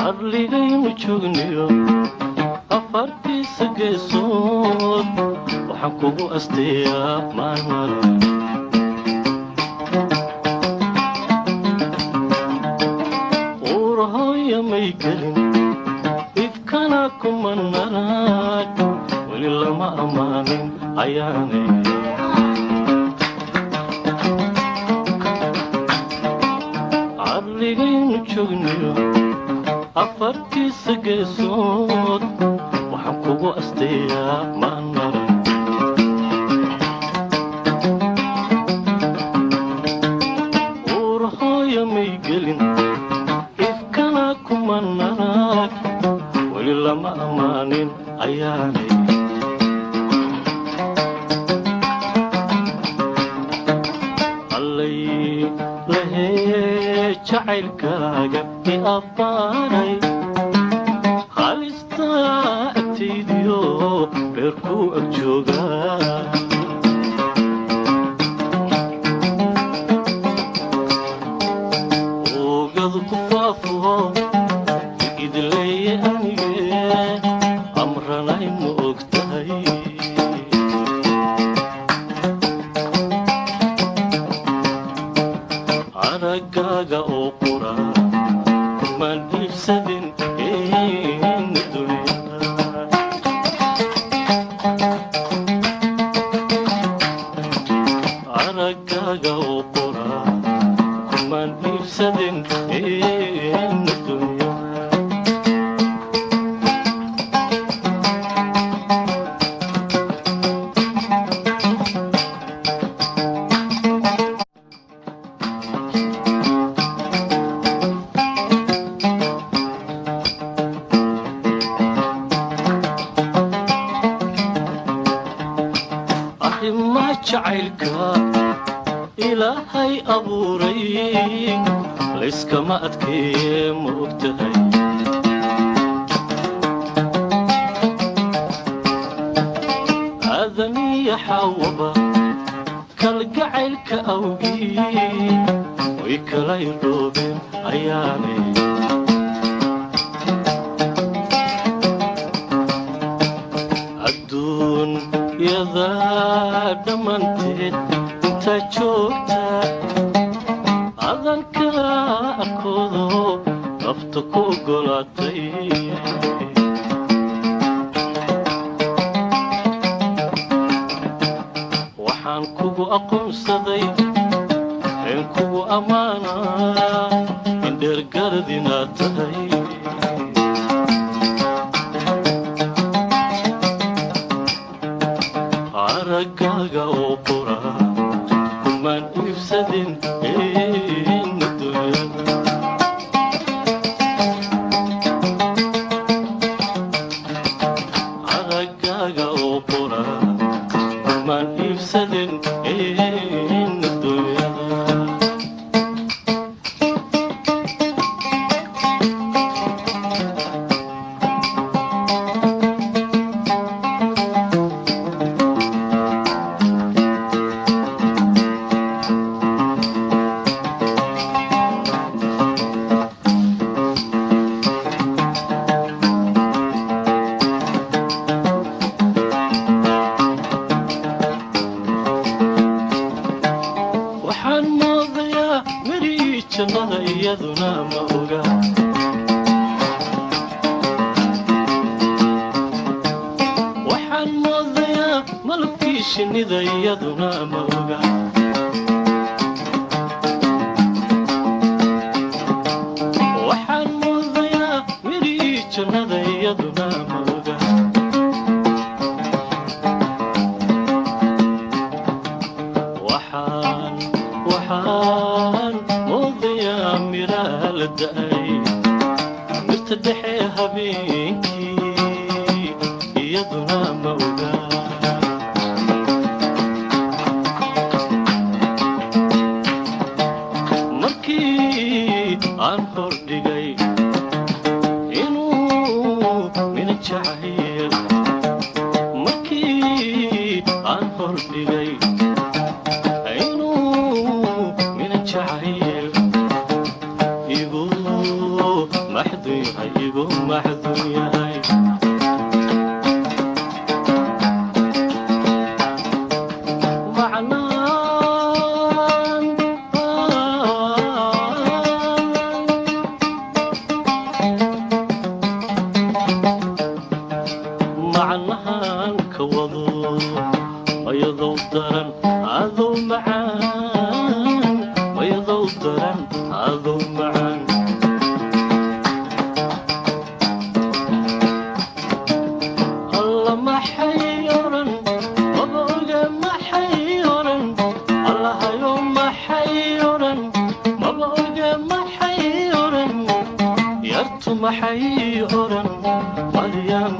Arligaynu joogniyo afartiisa geesood waxaan kugu asteeyaa maalmara. Uurahooya may gelin, ifkana kuma narag, weli lama ammaanin ayaanay. Arligaynu joogniyo afartiisa geesood waxaan kugu asteeyaa maalmara. Uurahooya may gelin, ifkana kuma narag, weli lama ammaanin ayaanay. Allay lahee jacaylkaaga i abbaaray, halista agtaydiyo beerkuu ag joogaa. Oogadu ku faafo idleeye anige amranay, ma og tahay? Araggaaga oo qura kumaan iibsadin dunya. Araggaaga oo qura kumaan iibsadin dunya. Arrimaha jacaylka Ilaahay abuuray layskama adkeeye, ma og tahay? Aadaniya Xaawaba kalgacaylka awgii way kala irdhoobeen ayaanay. Adduunyada dhammaanteed intaa joogta adanka arkoodo nafta ku oggolaatay. Waxaan kugu aqoonsaday een kugu ammaanaa in dheergarad inaad tahay. Araggaaga oo qura kumaan iibsadin dunyada. Araggaaga oo qura kumaan iibsadin dunyada. Waxaan moodayaa mirihii jannada, iyaduna ma oga. Waxaan moodayaa malabkii shinnida, iyaduna ma oga. Waxaan moodayaa mirihii jannada, iyaduna ma oga. da'ay mirta dhexe habeenkii, iyaduna ma oga. Markii aan hordhigay inuu mina jacayl, markii aan hordhigay inuu mina jacayl igu maxdun yahay, igu maxdun yahay. Macnaan macnahan ka wado, mayadow daran adow macaan, mayadow daran adow macaan. Alla maxay oran? Maba oga maxay oran. Allahayo maxay oran? Maba oga maxay oran. Yartu maxay oran? Maryan